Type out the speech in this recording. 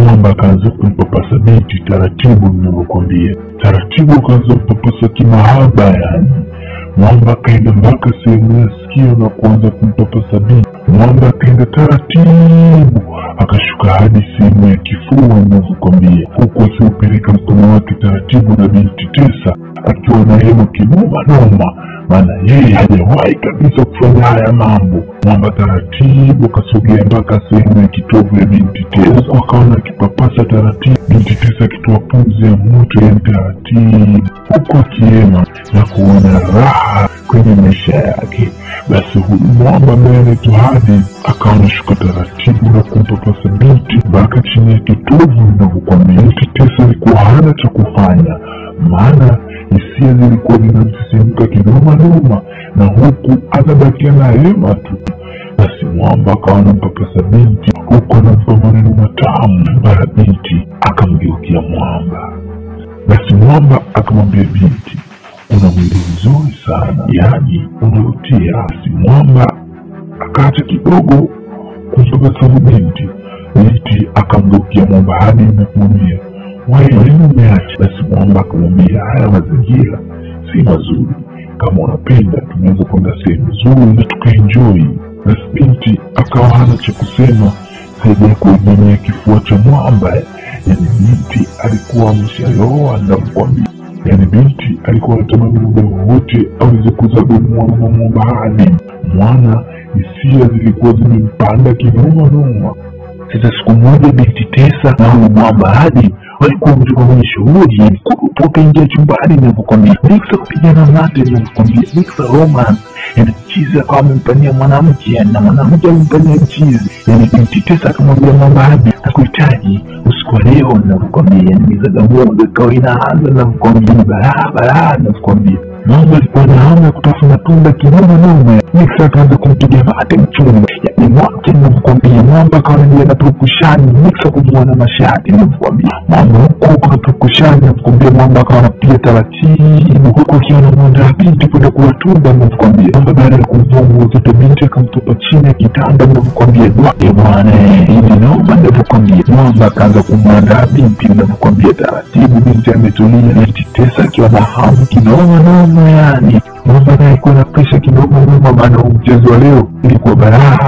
Mwamba akaanza kumpapasa binti taratibu, ninavyokuambia. Taratibu akaanza kumpapasa kimahaba yani. Mwamba akaenda mpaka sehemu ya sikio na kuanza kumpapasa binti. Mwamba akaenda taratibu akashuka hadi sehemu ya kifua ninavyokuambia, huku akiupeleka mkono wake taratibu na binti Tesa akiwa na hema kinoma noma, maana yeye hajawahi kabisa kufanya haya mambo. Mwamba taratibu akasogea mpaka sehemu ya kitovu ya binti Tesa, huku akaona akipapasa taratibu, binti Tesa akitoa pumzi ya moto ya taratibu, huku akiema na kuona raha kwenye maisha yake. Basi huyu mwamba ambaye anaitwa Hadi akawa anashuka taratibu na kumpapasa binti mpaka chini ya kitovu ninavyokuambia. Binti Tesa alikuwa hana cha kufanya, maana hisia zilikuwa zinamsisimka kinoma noma, na huku anabakia na hema tu. Basi mwamba akawa anampapasa binti huku anampa maneno matamu. Mara binti akamgeukia mwamba. Basi mwamba akamwambia binti, una mwili mzuri sana, yaani unavutia. Basi mwamba akaacha kidogo kumpapasa binti. Binti akamgeukia mwamba hadi na kumwambia, wewe nini umeacha? Basi mwamba akamwambia, haya mazingira si mazuri, kama unapenda tunaweza kwenda sehemu nzuri na tukaenjoy. Basi binti akawa hana cha kusema zaidi ya kuegemea kifua cha mwamba. Yani binti alikuwa ameshaloa ninavyokuambia. Yani binti alikuwa anatamani muda wowote aweze kuzaa mwana na mwamba Hadi. Mwana hisia zilikuwa zimempanda kinoma noma. Sasa siku moja binti Tesa na huyu mwamba Hadi walikuwa wametoka kwenye shughuli, wakaingia chumbani ninavyokuambia, Mixa kupigana mate ninavyokuambia, Mixa romance, yani chizi akawa amempania mwanamke, yani na mwanamke amempania chizi. Yani binti Tesa akamwambia mwamba Hadi, nakuhitaji usiku wa leo ninavyokuambia, yani mizagamoto ikawa inaanza ninavyokuambia, balaa balaa ninavyokuambia. Mwamba alikuwa na hamu ya kutafuna tunda kinoma noma. Mixa akaanza kumpiga mate mchumba, yani mwake ninavyokuambia. Mwamba akawa anaendelea na purukushani, Mixa kumvua na mashati ninavyokuambia. Mwamba huku huku na purukushani ninavyokuambia. Mwamba akawa anapiga taratibu huku akiwa anamwandaa binti kwenda kula tunda ninavyokuambia. Mwamba baada ya kumvua nguo zote binti akamtupa chini ya kitanda ninavyokuambia. Bwana hili noma ninavyokuambia. Mwamba akaanza kumwandaa binti ninavyokuambia taratibu, binti ametulia. Binti Tesa akiwa na hamu kinoma noma, yani mwamba naye alikuwa na presha kidogo noma, maana mchezo wa leo ilikuwa balaa.